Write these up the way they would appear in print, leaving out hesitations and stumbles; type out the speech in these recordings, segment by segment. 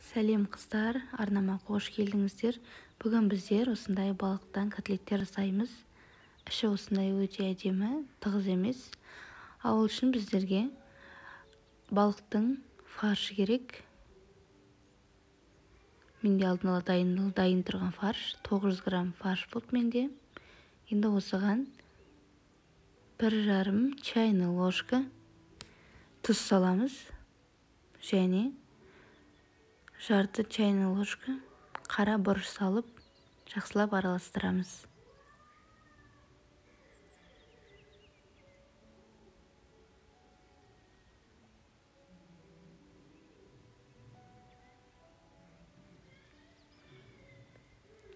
Сәлем қыздар, арнама қош келдіңіздер. Бүгін біздер осындай балықтан котлеттер жасаймыз. Іші осындай өте әдемі, тығыз емес. Ал ол үшін біздерге балықтың фаршы керек. Менде алдын ала дайын тұрған фарш, 900 грамм фарш болды менде. Енді осыған 1,5 чайный ложка тұз саламыз және жарты чайный ложка қара бұрыш салып, жақсылап араластырамыз.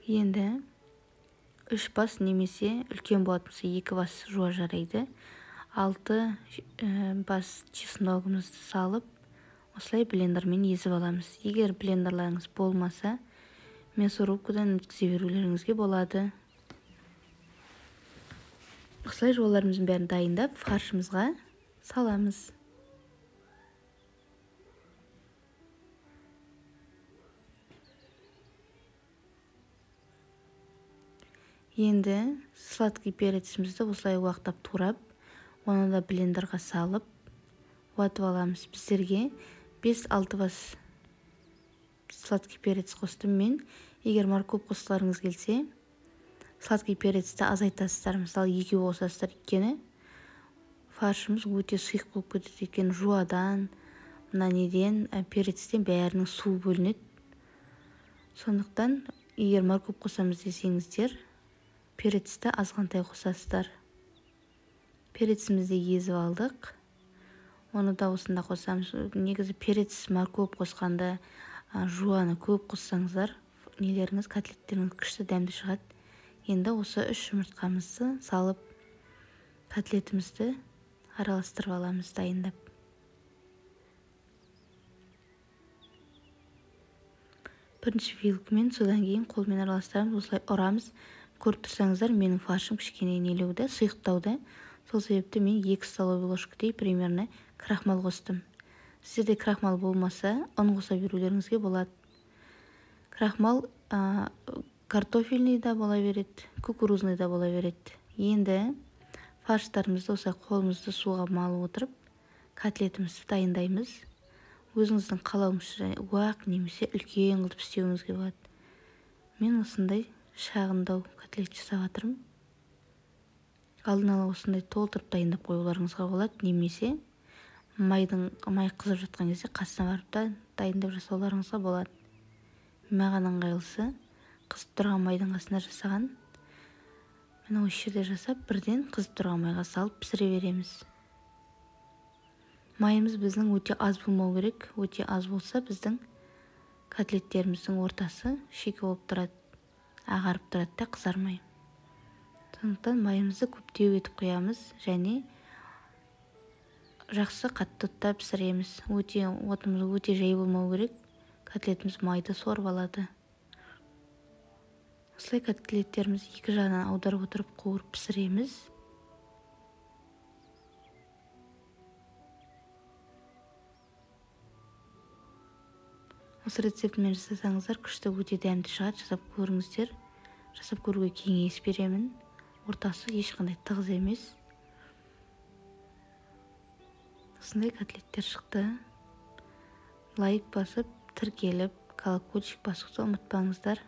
Енді 3 бас немесе үлкен болатын болса 2 бас жуа жарайды. 6 бас чесногымызды салып, осылай блендермен езіп аламыз. Егер блендерларыңыз болмаса, мясорубкадан өткізе берулеріңізге болады. Осылай жуаларымыздың бәрін дайындап, фаршымызға саламыз. Енді сладкий перецімізді осылай уақтап турап, оны да блендерға салып, уатып аламыз. Біздерге 5-6 бас сладкий перец қостым мен. Егер морковь қосқыларыңыз келсе, сладкий перецті азайтасыздар. Мысалы, 2 қосасыздар, өйткені фаршымыз өте сұйық болып кетеді екен. Жуадан, мына неден, перецтен бәрінің суы бөлінеді. Сондықтан егер морковь қосамыз десеңіздер, перецті азғантай қосасыздар. Перецімізді езіп алдық. Оны да осында қосамыз. Негізі перец, морковь қосқанда жуаны көп қоссаңыздар, нелеріңіз, котлеттеріңіз күшті дәмді шығады. Енді осы 3 жұмыртқамызды салып, котлетімізді араластырып аламыз дайындап. Бірінші вилкамен, содан кейін қолмен араластырамыз, осылай ұрамыз. Көріп тұрсаңыздар, менің фаршым кішкене нелеуді, сұйықтауда. Сол себепті мен 2 столовый ложкадай примерно крахмал қостым. Сіздерде крахмал болмаса, ұн қоса берулеріңізге болады. Крахмал картофельный да бола береді, кукурузный да бола береді. Енді фарштарымызды осылай қолымызды суға малып отырып, котлетімізді дайындаймыз. Өзіңіздің қалауыңызша уақ немесе үлкен қылып істеуіңізге болады. Мен осындай шағындау котлет жасап жатырмын. Алдын ала осындай толтырып дайындап қоюларыңызға болады, немесе май қызып жатқан кезде қасына барып та дайындап жасауларыңызға болады. Маған ыңғайлысы қызып тұрған майдың қасына жасаған. Міне осы жерде жасап, бірден қызып тұрған майға салып пісіре береміз. Майымыз біздің өте аз болмау керек. Өте аз болса, біздің котлеттеріміздің ортасы шикі болып тұрады, ағарып тұрады да қызармай. Сондықтан майымызды көптеу етіп құямыз және жақсы қатты отта пісіреміз. Отымыз өте жай болмау керек. Котлетіміз майды сорып алады. Осылай котлеттерімізді екі жағынан аударып отырып қуырып пісіреміз. Осы рецептімен жасасаңыздар күшті, өте дәмді шығады. Жасап көріңіздер. Жасап көруге кеңес беремін. Ортасы ешқандай тығыз емес. Осындай котлеттер шықты. Лайк басып, тіркеліп, колокольчик басуды ұмытпаңыздар.